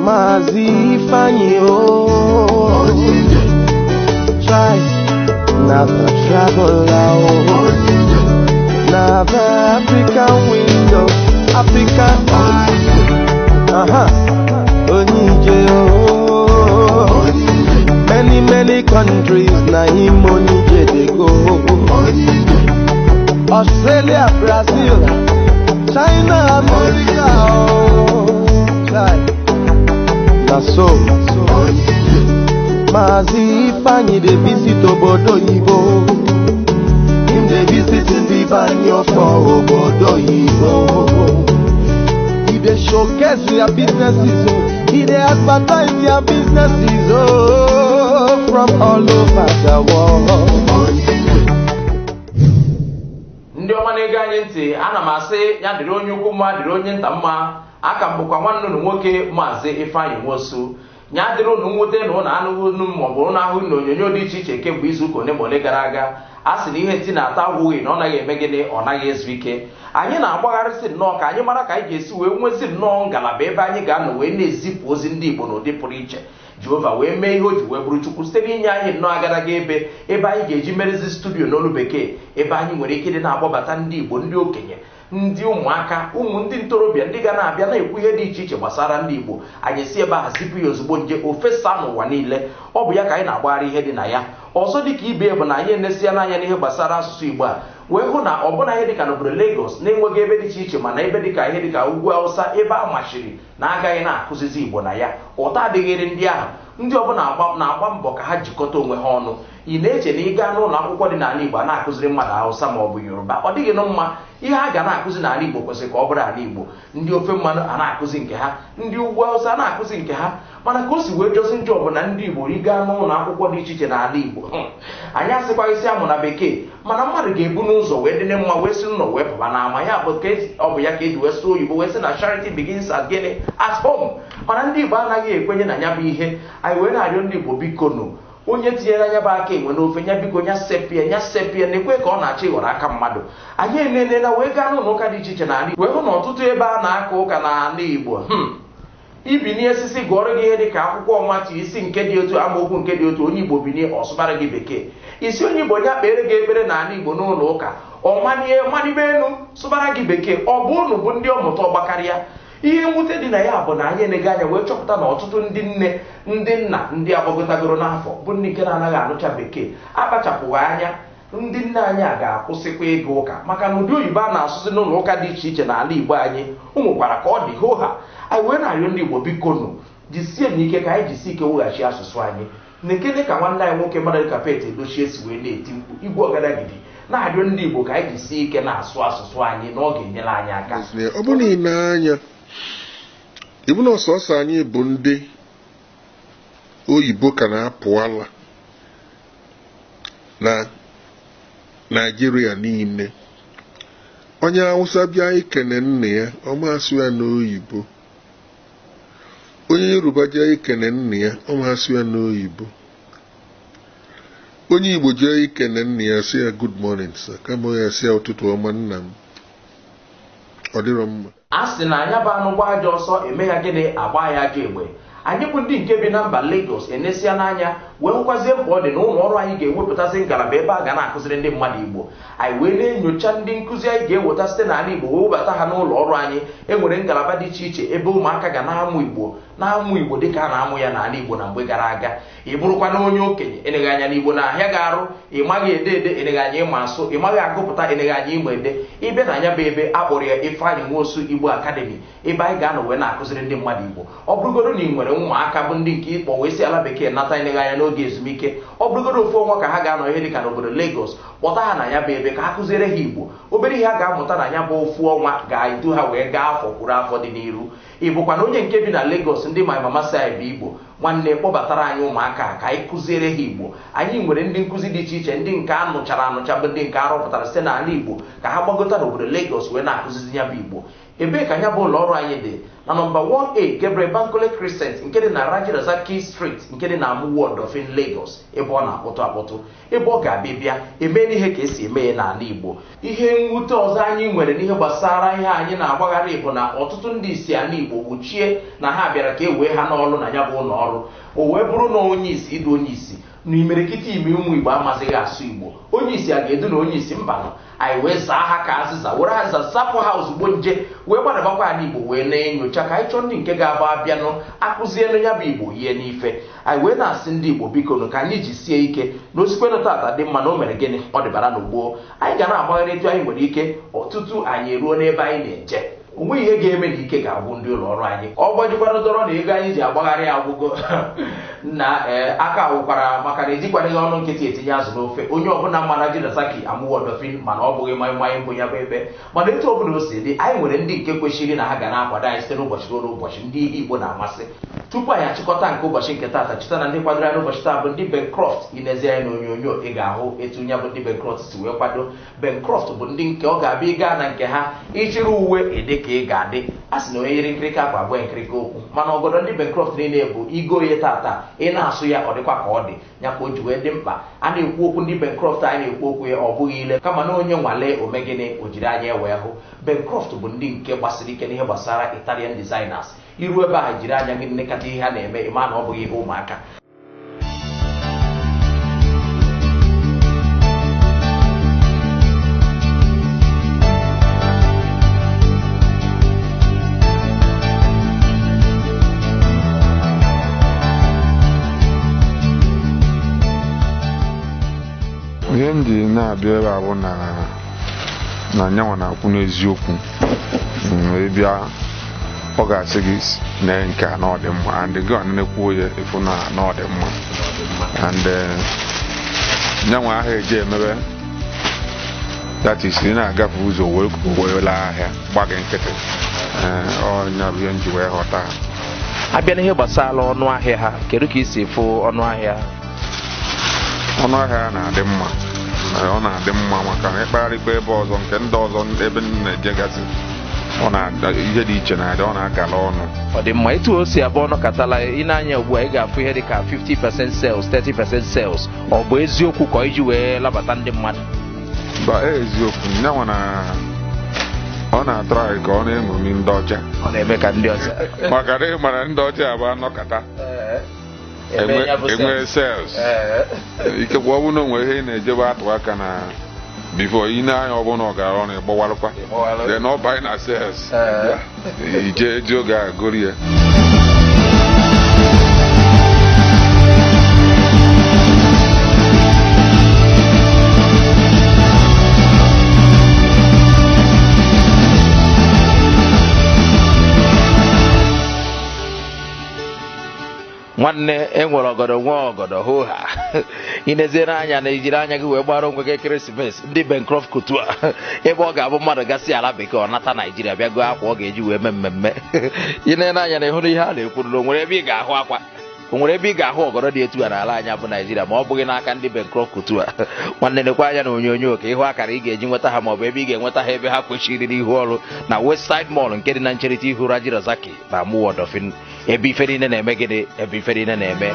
Maazị Ifeanyi o, Chai, na the traveler o, na the African window, African eye. Aha, Onije o. Many many countries na him Onije dey go. Australia, Brazil, China, America o. Chai, na so. Maazị Ifeanyi dey visit obodo oyibo. Him dey visit ndị be anyị for obodo oyibo. He dey showcase their businesses o. He dey advertise their businesses o from all over the world. Ndị ọma na-ege anyị ntị, ana m asị ya dịrị onye ukwu mma, dịrị onye nta mma. Aka m bụkwa nwanne unu nwoke, Maazị Ifeanyị Nwosu. Ya dịrị unu mwute na ụnụ anụghị unu maọbụ ụnụ ahụ na onyonyo dị iche iche kemgbe izu ụka ole ma ole gara aga. A sị na ihe ntị na-ata agwụghị na ọ naghị eme gịnị, ọ naghị ezu ike. Anyị na-agbagharịsị nnọọ ka anyị mara ka anyị ga-esi wee nwezi nnọọ ngalaba ebe anyị ga-anọ wee na-ezipụ ozi ndị Igbo n'ụdị pụrụ iche. Jehova wee mee ihe o ji wee bụrụ Chukwu site n'inye anyị nnọọ agadaga ebe anyị ga-eji merezi studio n'olu bekee, ebe anyị nwere ike ịdị na-akpọbata ndị Igbo, ndị okenye, ndị ụmụaka, ụmụ ndị ntorobịa, ndị ga na-abịa na-ekwu ihe dị iche iche gbasara ndị Igbo. Anyị si ebe a zipụ ya ozugbo nje ofesa n'ụwa niile. Ọ bụ ya ka anyị na-agbagharị ihe dị na ya. Ọzọ dịka ibe bụ na anyị enesia n'anya n'ihe gbasara asụsụ Igbo a wee hụ na ọbụna ihe dịka n'obodo Lagos na-enweghị ebe dị iche iche, mana ebe dịka ihe dịka ugwu Awụsa, ebe a machiri na agaghị na-akụzizi Igbo na ya, ụta adịghịrị ndị ahụ. Ndị ọbụla na-agba mbọ ka ha jikọta onwe ha ọnụ. Ị na-eche na ị gaa n'ụlọ akwụkwọ dị n'ala Igbo a na-akụziri mmadụ Hausa ma ọ bụ Yoruba, ọ dịghị nụ mma. Ihe a ga na-akụzi n'ala Igbo kwesịrị ka ọ bụrụ ala Igbo. Ndị ofe mmanụ a na-akụzi nke ha, ndị ugwu Hausa a na-akụzi nke ha. Mana ka o si wee jọzi njọ bụ na ndị Igbo, ị gaa n'ụlọ akwụkwọ dị iche iche n'ala Igbo, anyị asịkwaghị isi amụ na bekee, mana mmadụ ga-ebu n'ụzọ wee dị mma wee si n'ụlọ wee pụba n'ama ya bụ ka ọ bụ ya ka eji wee sụọ oyibo wee sị na charity begins at gịnị? At home. Mana ndị Igbo anaghị ekwenye na ya bụ ihe. Anyị wee na-arịọ ndị Igbo, biko nụ, onye tinyere anya bụ aka enwe n'ofe nya, biko nya sepie, nya sepie na ekwe ka ọ na-achọ ịghọrọ aka mmadụ. Anyị enenela wee gaa n'ụlọ ụka dị iche iche n'ala Igbo wee hụ na ọtụtụ ebe a na-aka ụka n'ala Igbo, ibinie osisi gụọrọ gị ihe dị ka akwụkwọ Matu isi nke dị otu, amaokwu nke dị otu, onye Igbo binie ọsụbara gị bekee. Isi onye Igbo ya kpere gị ekpere n'ala Igbo n'ụlọ ụka, ọ manie manibe elu sụbara gị bekee. Ọ bụ unu bụ ndị ọmụta ọgbakarịa. Ihe mwute dị na ya bụ na anyị enego anya wee chọpụta na ọtụtụ ndị nne, ndị nna, ndị agbagotagoro n'afọ bụ ndị nke na-anaghị anụcha bekee. Akpachapụghị anya, ndị nne anyị a ga-akwụsịkwa ịga ụka, maka na ụdị oyibo a na-asụsị n'ụlọ ụka dị iche iche n'ala Igbo anyị o nwekwara ka ọ dị hoha. Anyị wee na-arịọ ndị Igbo, biko nụ, jisie n'ike ka anyị jisie ike weghachi asụsụ anyị. Na-ekele ka nwanne anyị nwoke mmadụ dịka Pete Edochie si wee na-eti mkpu igwe ọgadagidi na-arịọ ndị Igbo ka anyị jisie ike na-asụ asụsụ anyị, na ọ ga-enyere anyị aka. Ọ bụrụ na ị na-anya ịbụ na ọsọsọ anyị bụ ndị oyibo ka na-apụ ala na Naịjirịa niile. Onye Awụsa bịa ikene nna ya, ọ asụ ya n'oyibo. Onye Yoruba jee ikene nna ya, ọ asụ ya n'oyibo. Onye Igbo jee ikene nna ya, sị ya, "Good morning, sir," kama ya sị ya, "Ụtụtụ ọma, nna m." Ọ dịrọ mma. A sị na anya bụ anụ gbaa ajọ ọsọ, eme ya gịnị? Agba ya ajọ egbe. Anyị bụ ndị nke bi na mba Lagos enesia n'anya wee hụkwazie mkpa ọ dị na ụlọ ọrụ anyị ga-ewepụtasị ngalaba ebe a ga na-akụziri ndị mmadụ Igbo. Anyị wee na-enyocha ndị nkụzi anyị ga-eweta site n'ala Igbo wee webata ha n'ụlọ ọrụ anyị. E nwere ngalaba dị iche iche ebe ụmụaka ga na-amụ Igbo, na-amụ Igbo dịka a na-amụ ya n'ala Igbo na mgbe gara aga. Ị bụrụkwa na onye okenye, eneghị anya n'Igbo na-ahịa gị arụ, ị maghị ede ede, eneghị anya ịma asụ, ị maghị agụpụta, eneghị anya ịma ede, ịbịa na anya bụ ebe a kpọrọ ya Ifeanyị Nwosu Igbo Academy, ebe anyị ga-anọ wee na-akụziri ndị mmadụ Igbo. Ọ bụrụgodo na ị nwere ụmụaka bụ ndị nke ịkpọ wee si ala bekee nata, eneghị anya n'oge ezumike, ọ bụrụgodo ofu ọnwa ka ha ga-anọ ihe dịka n'obodo Lagos, kpọta ha na ya bụ ebe ka ha kụziere ha Igbo. Obere ihe a ga-amụta na ya bụ ofu ọnwa ga-edu ha wee gaa afọ kwuru afọ dị n'iru. Ị bụkwa na onye nke bi na Lagos, ndị my mama side bụ Igbo. Nwanne, kpọbatara anyị ụmụaka ka anyị kụziere ha Igbo. Anyị nwere ndị nkụzi dị iche iche, ndị nke a nụchara anụcha bụ ndị nke arụpụtara site n'ala Igbo, ka ha gbagota n'obodo Lagos wee na-akụzizi ya bụ Igbo. Ebee ka ya bụ ụlọ ọrụ anyị dị? Na nọmba 1A Gabriel Bankole Crescent, nke dị na Raji Rasaki Street, nke dị na Amuwo Odofin, Lagos, ebe ọ na-akpọtụ akpọtụ, ebe ọ ga-abịa bịa eme n'ihe ka esi eme ya n'ala Igbo. Ihe mwute ọzọ anyị nwere n'ihe gbasara ihe anyị na-agbagharị bụ na ọtụtụ ndị isi ala Igbo gbochie na ha bịara ka e wee ha n'ọrụ na ya bụ ụlọ ọrụ, o wee bụrụ na onye isi ịdụ onye isi na imerikịta ime ụmụ Igbo amazighị asụ Igbo, onye isi a ga-edu na onye isi mba nọ. Anyị wee zaa ha ka azịza, were azịza zapụ ha ozugbo nje, wee gbadabakwa ala Igbo wee na-enyocha ka anyị chọọ ndị nke ga-agba abịanụ akụzienụ ya bụ Igbo yie n'ife. Anyị wee na-asị ndị Igbo, biko nụ ka anyị ji sie ike na osikwenụ tata dị mma na o mere gịnị ọ dịbara n'ugbo. Anyị ga na-agbagharị etu anyị nwere ike ọtụtụ anyị eruo n'ebe anyị na-eje. O nweghị ihe ga-eme na ike ga-agwụ ndị ụlọ ọrụ anyị. Ọ gbajikwara dọrọ na ego anyị ji agbagharị agwụgo na aka agwụkwara, maka na ejikwarịghị ọnụ nkịtị etinye azụ n'ofe. Onye ọbụla mara Raji Rasaki Amuwo Odofin mana ọ bụghị maịmaị mbụ ya bụ ebe. Mana etu ọbụla o si dị, anyị nwere ndị nke kwesịrị na ha ga na-akwado anyị site n'ụbọchị ruo n'ụbọchị, ndị ihe Igbo na-amasị. Tupu anyị achịkọta nke ụbọchị nke taata, cheta na ndị kwadoro anyị n'ụbọchị taa bụ ndị Bencroft. Inezi anyị n'onyonyo, ị ga-ahụ etu ya bụ ndị Bencroft si wee kwado. Bencroft bụ ndị nke ọ ga-abịa ịga na nke ha ịchịrị uwe ịdị ka ị ga-adị. A sị na onye yiri nkirika akwa abụọ nkirika okwu, mana ọgọdọ ndị Bencroft niile bụ igo ya tata, ị na-asụ ya ọ dịkwa ka ọ dị ya ka o ji wee dị mkpa. A na-ekwu okwu ndị Bencroft, anyị na-ekwu okwu ya ọ bụghị ile, kama na onye nwale omegịnị o jiri anya wee hụ. Bencroft bụ ndị nke gbasiri ike n'ihe gbasara Italian designers. Iru ebe a jiri anya gị nlekọta ihe ha na-eme, ịma na ọ bụghị ihe ụmụaka. Ihe m ji na-abịa ebe a bụ na nyanwa na-akwụ n'eziokwu. Bịa ọ ga-asị gị na nke a na ọ dị mma, and gị na-ekwu ya ịfụ na ọ dị mma, and nyanwa ahụ eji emebe that is ị na-agafe ụzọ wee laa ahịa gba gị nkịtị. Ọnya bụ ihe m ji wee ghọta ha. Abịa n'ihe gbasara ọnụ ahịa ha, kedu ka i si fụ ọnụ ahịa? Ọnụ ahịa na-adị mma, ọ na-adị mma maka na ịkpagharịkwa ebe ọzọ nke ndị ọzọ ebe m na-ejegasị, ọ na ihe dị iche na-adị, ọ na-agala ọnụ. Ọ dị mma etu o si abụ ọnụ katala. Ị na-anya ugbu a, ị ga-afụ ihe dị ka 50% sales, 30% sales. Ọ bụ eziokwu ka iji wee labata ndị mmadụ? Ba eziokwu, nyanwa na ọ na-atụrụ ka ọ na-eṅomi ndị ọcha, ọ na-eme ka ndị ọcha, maka na ị mara ndị ọcha abụ anọkata enwe sales. Ikekwe ọ bụrụ na onwe ihe ị na-ejebe atụ aka na bifo ị na-anya ọ bụrụ na ọ gara ọnụ ịgbawalụkwa, then ọ banye na sales, ije eji oge a goro ya. Nwanne, e nwere ọgọdọ nwee ọgọdọ hoo ha. Ineziere anya na ijiri anya gị wee gbara onwe gị ekeresimesi ndị Bencroft Couture, ebe ọ ga-abụ mmadụ gasị ala bekee ọ nata Naijiria bịa gụọ akwa ọ ga-eji wee mee mmemme. Inene anya na ịhụrụ ihe a na-ekwu na onwere ebe ị ga-ahụ akwa, onwere ebe ị ga-ahụ ọgọdọ dị etu a n'ala anya bụ Naijiria ma ọ bụghị n'aka ndị Bencroft Couture. Nwanne, nekwa anya na onyonyo ka ịhụ akara ị ga-eji nweta ha maọbụ ebe ị ga-enweta ha, ebe ha kwesịrị n'ihu ọrụ na Westside Mall nke dị na ncherịta ihu Raji Rasaki na Amuwo Odofin, ebe ife niile na-eme gịnị, ebe ife niile na-eme.